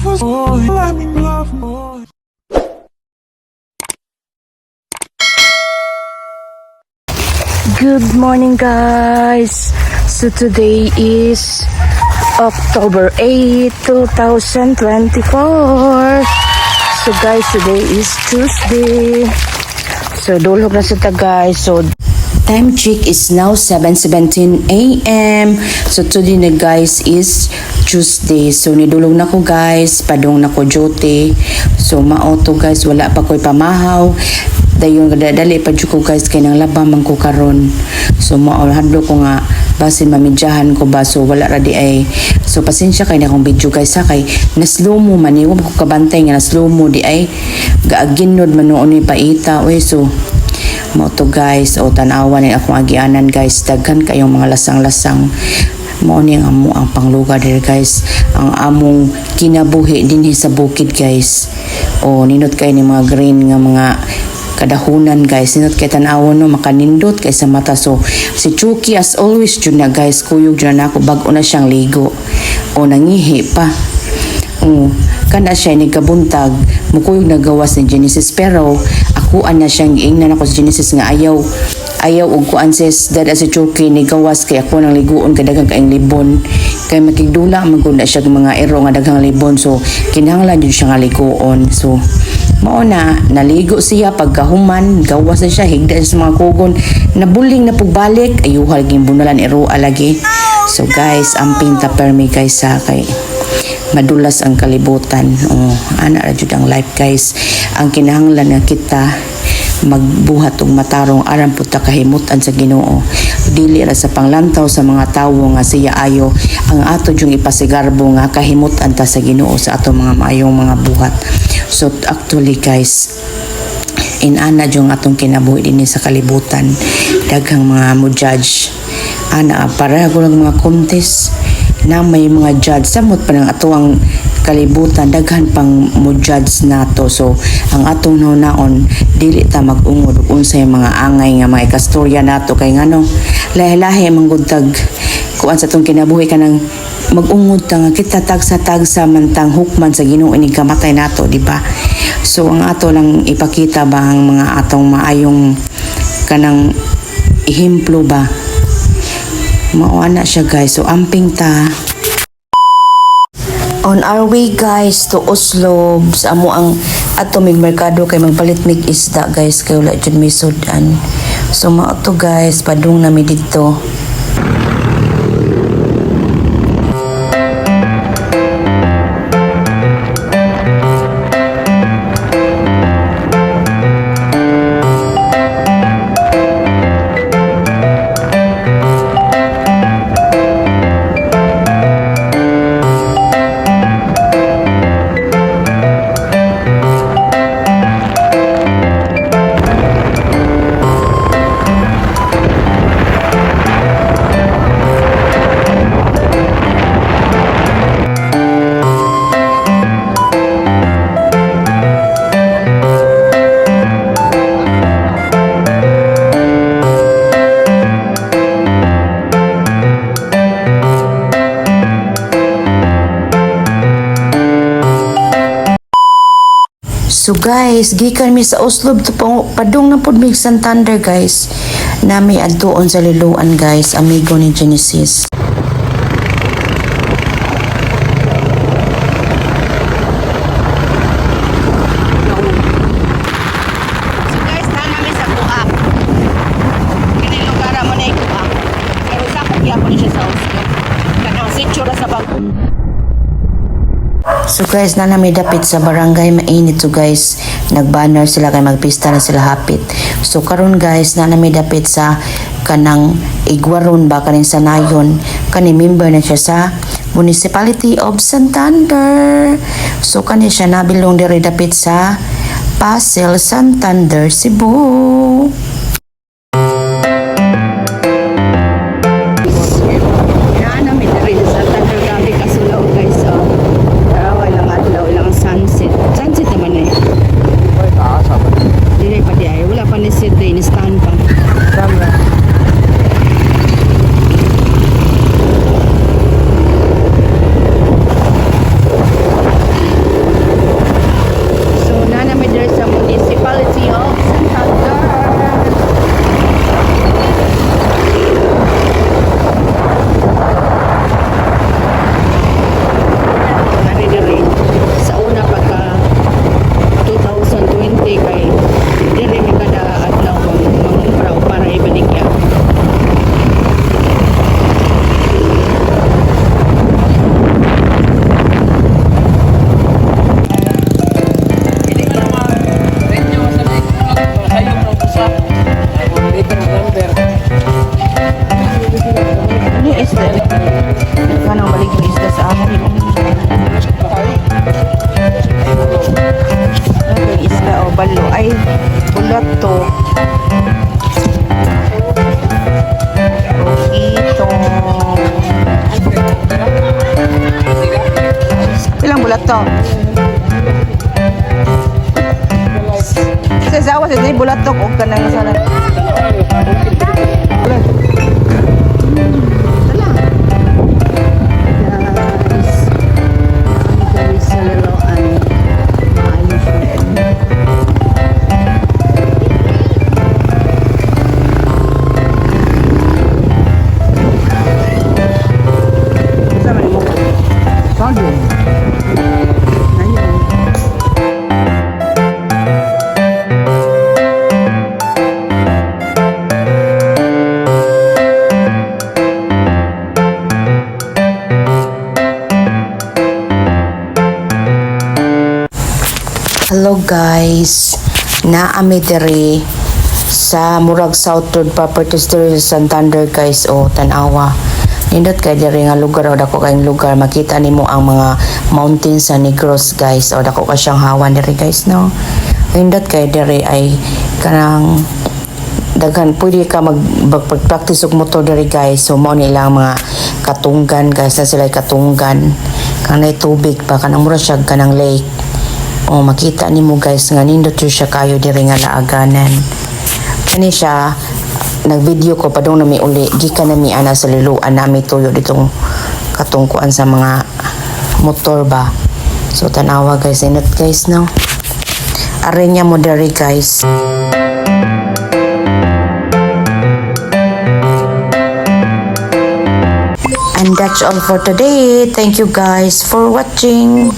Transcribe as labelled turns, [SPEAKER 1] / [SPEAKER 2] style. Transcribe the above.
[SPEAKER 1] Let me love more.
[SPEAKER 2] Good morning, guys. So today is October 8, 2024. So guys, today is Tuesday. So dulog na sa ta, guys. So time check is now 7:17 a.m. So today na, guys, is Tuesday. So nidulog na ko, guys, padung na ko duty. So mao to, guys, wala pa ko'y pamahaw. Dayon dali pa jud ko, guys, kay nang laba man ko karon. So mao hadlo ko nga basin mamidyahan ko ba, so wala ra di ay. So pasensya kay na akong video, guys, ha, kay na-slow mo man ni, wa ko kabantay nga na-slow mo di ay, gaaginod man noon ni paita oy. So mao to, guys, o tan-awa ni akong agianan, guys, daghan kayong mga lasang-lasang. Mao ni ang amo ang panglugar diri, guys, ang among kinabuhi dinhi sa bukid, guys. O nindot kay ni mga green nga mga kadahunan, guys, nindot kay tan-awon, no, makanindot kay sa mata. So si Chucky, as always jud na, guys, kuyog jud na ako, bag-o na siyang ligo o nangihi pa. Oo. Kana siya ni kabuntag, mukuyog na gawas ni Genesis, pero ako ana siyang giingnan ako sa Genesis nga ayaw ayaw og kuan sis dad si Chucky ni gawas kay ako nang liguon kay daghang kaing libon, kay makigdula man gud na siya og mga ero nga daghang libon, so kinahanglan jud siya nga liguon. So mao na naligo siya, pagkahuman gawas na siya, higda siya sa mga kugon, nabuling na pugbalik, ayuha lagi bunalan ero lagi. So guys, amping ta permi, guys, sa kay madulas ang kalibutan. Oh, ana ra jud ang life, guys. Ang kinahanglan nga kita magbuhat og matarong aron pud ta kahimutan sa Ginoo. Dili ra sa panglantaw sa mga tawo nga siya ayo, ang ato jung ipasigarbo nga kahimutan ta sa Ginoo sa ato mga maayong mga buhat. So actually, guys, inana jung atong kinabuhi dinhi sa kalibutan, daghang mga mo judge ana, pareho ko lang mga contest na may mga judge, samot pa ng ato ang kalibutan, daghan pang mo judge nato. So ang atong naon, dili ta mag-ungod ug unsay mga angay nga mga ikastorya nato, kay ngano lahi-lahi man gud tag kuan sa atong kinabuhi. Kanang mag-ungod ta nga kita tagsa-tagsa man tang hukman sa Ginoo inig kamatay nato, di ba? So ang ato lang ipakita ba ang mga atong maayong kanang ehemplo ba. Mao ana siya, guys. So amping ta. On our way, guys, to Oslob sa amo ang ato mig merkado kay magpalit mig isda, guys, kay wala jud may sudan. So mao to, guys, padung nami didto. So guys, gikan mi sa Oslob to padung na pud mig Santander, guys. Nami adtuon sa Liloan, guys, amigo ni Genesis.
[SPEAKER 3] So guys, na namin sa Kuak. Kini lugar mo na Kuak. Pero sa gyapon siya sa Oslo. Kanang sitio ra sa bag.
[SPEAKER 2] So guys, na nami dapit sa barangay Mainit. So guys, nagbanner sila kay magpista na sila hapit. So karon, guys, na nami dapit sa kanang Igwaron ba, kaning sa nayon, kani member na siya sa Municipality of Santander. So kani siya nabilong diri dapit sa Pasel, Santander, Cebu.
[SPEAKER 3] Na namin diri sa Santander, grabe kasulaw, guys. Oh. Tarawa lang adlaw lang sunset. Sunset naman eh. Dili pa di ay wala pa ni set day ni stand pa. Dito. Sa sawa sa di bulatok og kanang sana.
[SPEAKER 2] Guys, kami sa Liloan. Maayo siya.
[SPEAKER 3] Sa man mo. Saging. Ayun.
[SPEAKER 2] Hello guys, naa mi diri sa murag South Road Properties diri sa Santander, guys. O tan-awa. Nindot kay diri nga lugar o dako kayong lugar, makita nimo ang mga mountains sa Negros, guys. O dako ka siyang hawan diri, guys, no. Nindot kay diri ay kanang daghan, pwede ka mag practice og motor diri, guys. So mao ni ilang mga katunggan, guys, na sila katunggan kanay tubig pa, kanang mura siya kanang lake. O makita nimo, guys, nga nindot jud siya kayo diri nga laaganan. Kani siya, nag-video ko padung nami uli gikan nami ana sa Liloan, nami tuyo ditong katungkuan sa mga motor ba. So tanawa, guys, inot, guys, no. Arenya mo diri, guys. And that's all for today. Thank you guys for watching.